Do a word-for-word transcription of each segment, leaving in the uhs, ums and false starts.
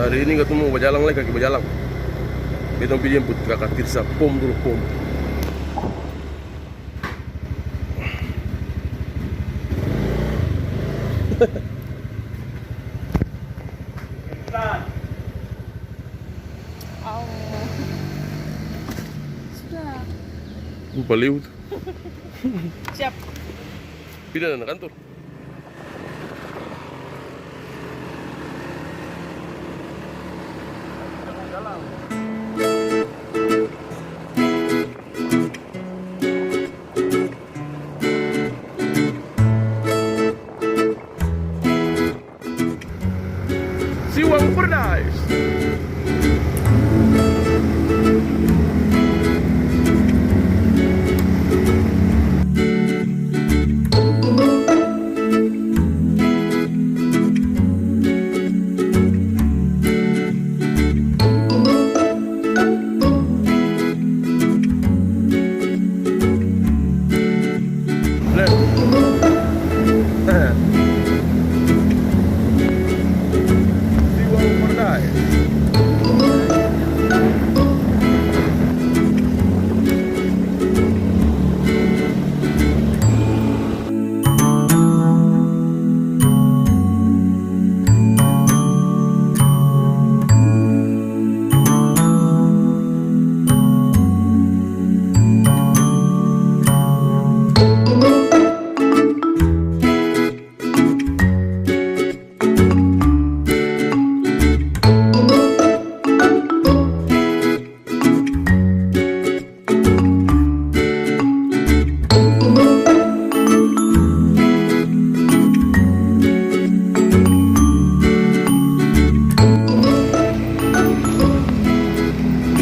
Hari ini katong mo bajalang lai, kaki bajalang. Beta mo pi jemput kaka Tirsa, pom dolo, pom. Au. Sudah. Lupa lewat. Siap. Pindah na kantor. Siwang Paradise.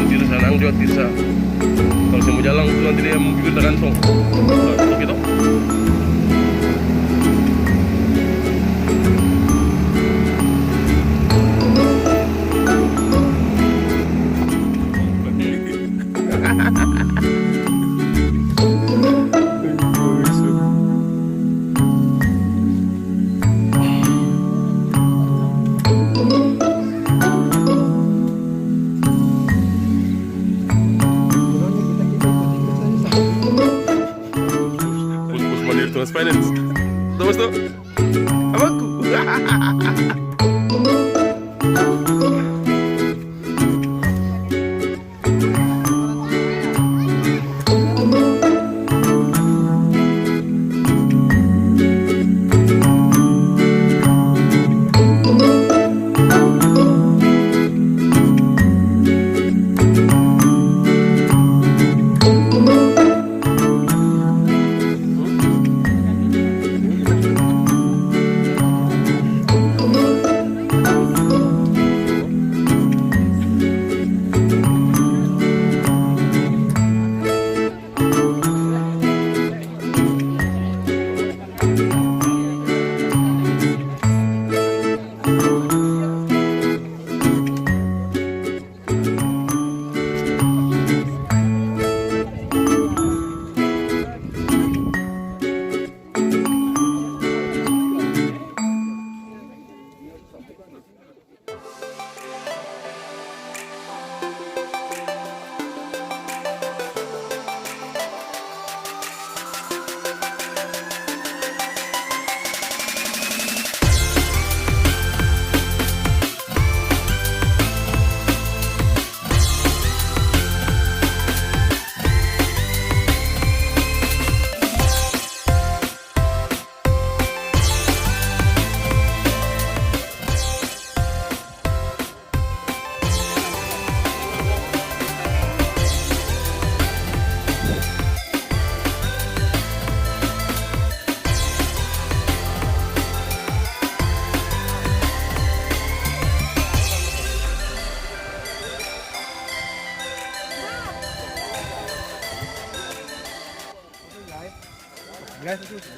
Tidak sanang jua Tirsa. Kalo seng mo jalang tu nanti dia mo bibir takantong. Nah, tutup itu. Bos, bos Mandiri Trans Finance. Tuh, bos, tuh. Abangku.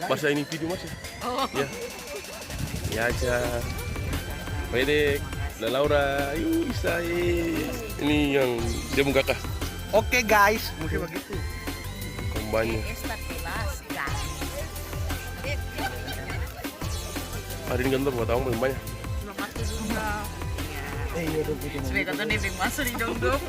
Masa ini video masih? Oh. Ya. Ya, Ca. Pede, La Laura, ayo, Isa, eh. Ini yang dia pung kaka. Oke, guys, musti bagitu. Kombanya. Hari ini kan bawa tamu paling banyak. Terima kasih juga. Ya. Supaya katong deng maso di dong-dong.